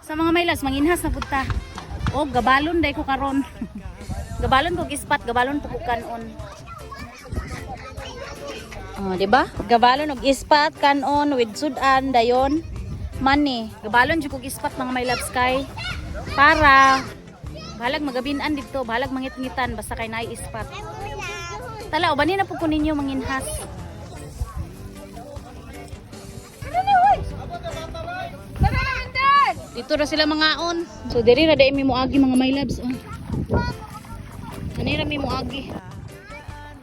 Sa mga my loves, manginhas na pud ta. O gabalon day ko karon. Gabalon kog ispat, gabalon po kog kanon. Oh, di ba? Gabalon og ispat, kanon with sudan dayon. Money. Gabalon jud kog ispat, mga my loves, kay para bahalag magabinan dito, bahalag mangit-ngitan basta kay naay ispat. Tala, ubanin na po ko ninyo manginhas. Dito ra sila mangaon. So diri ra dai mi moagi, mga my loves, oh. Ani ra mi moagi.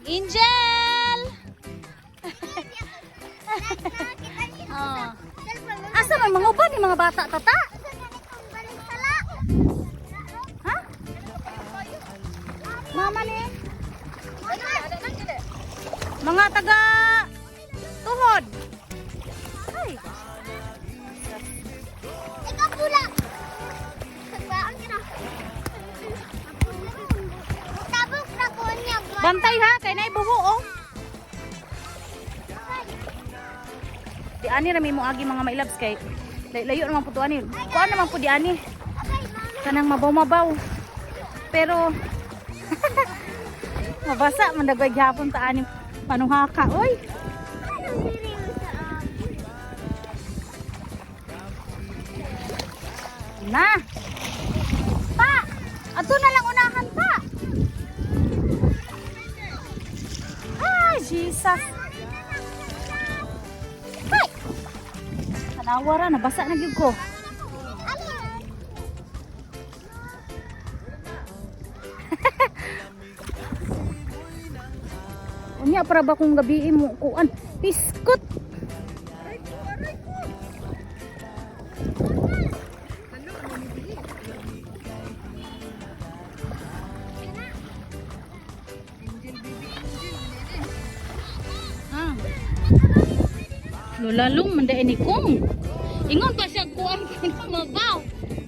Angel! Oh. Asa man mga uban ni mga bata tata? Ha? Mama ni? Mga taga tuhod. Ay. Ikaw pula. Nagbaon ka na. Tabok na ko niya. Bantay ha, kay naay buho oh. Di ani ra mi moagi, mga my loves, kay layo naman po to ani. Kuan naman po di ani. Kanang mabaw-mabaw. Pero mabasa man dagway gihapon ta ani panuhaka oy. Na. Pa. Ato na lang unahan pa. Ay, Jesus. Ay. Tanawa ra, nabasa na gyud ko. Unya para ba kung gabi mo kuan biskot. Ah. Lola lung man ni kong. Ingon pa siya kuan ko mabaw.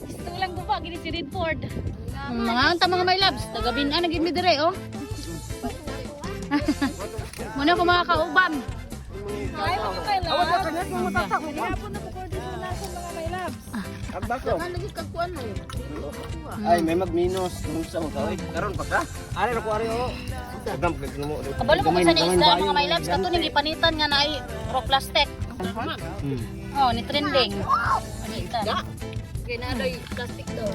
Gusto lang ko pa gini si Redford. Mga anta mga my loves, tagabin ana gid mi dire oh. Muna ko mga kauban. Ay, mga my loves. Agbako. Ay, may magminos. Kung mo ka, oy. Karon pa ka? Ari ra ko ari oh. Agam kag mo. Kabalo mo kung sa isda, mga my loves, kato ning ipanitan nga naay rock plastic. Oh, ni trending. Panitan. Ginadoy plastic daw.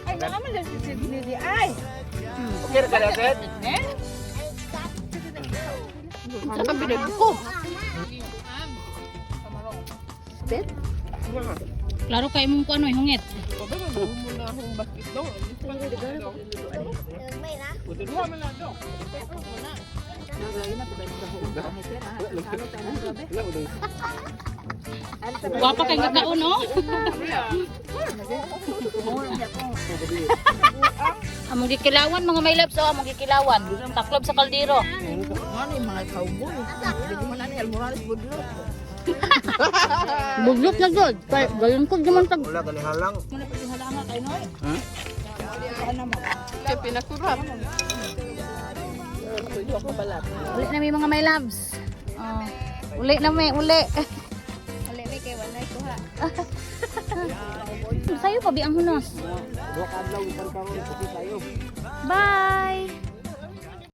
Ay, naman lang si Sidney di ay. Okay ra ka na, Seth? Eh? Sa binag ko. Klaro kay mong kuano hungit. Gwapa kay kakaon oh. Among gikilawan, mga my loves, oh, among gikilawan. Taklob sa kaldero. Ano yung mga cowboy? Hindi mo na ni Almoralis budlot. Buglot na gud. Kay gayon ko naman tag Wala gani halang. Kaya pinakurap. Uli na mi, mga my loves. Oh. Uli na mi, uli. Uli mi kay walay kuha. Sayo pa bi ang hunos. Duha ka adlaw gikan karon, okay kayo. Bye.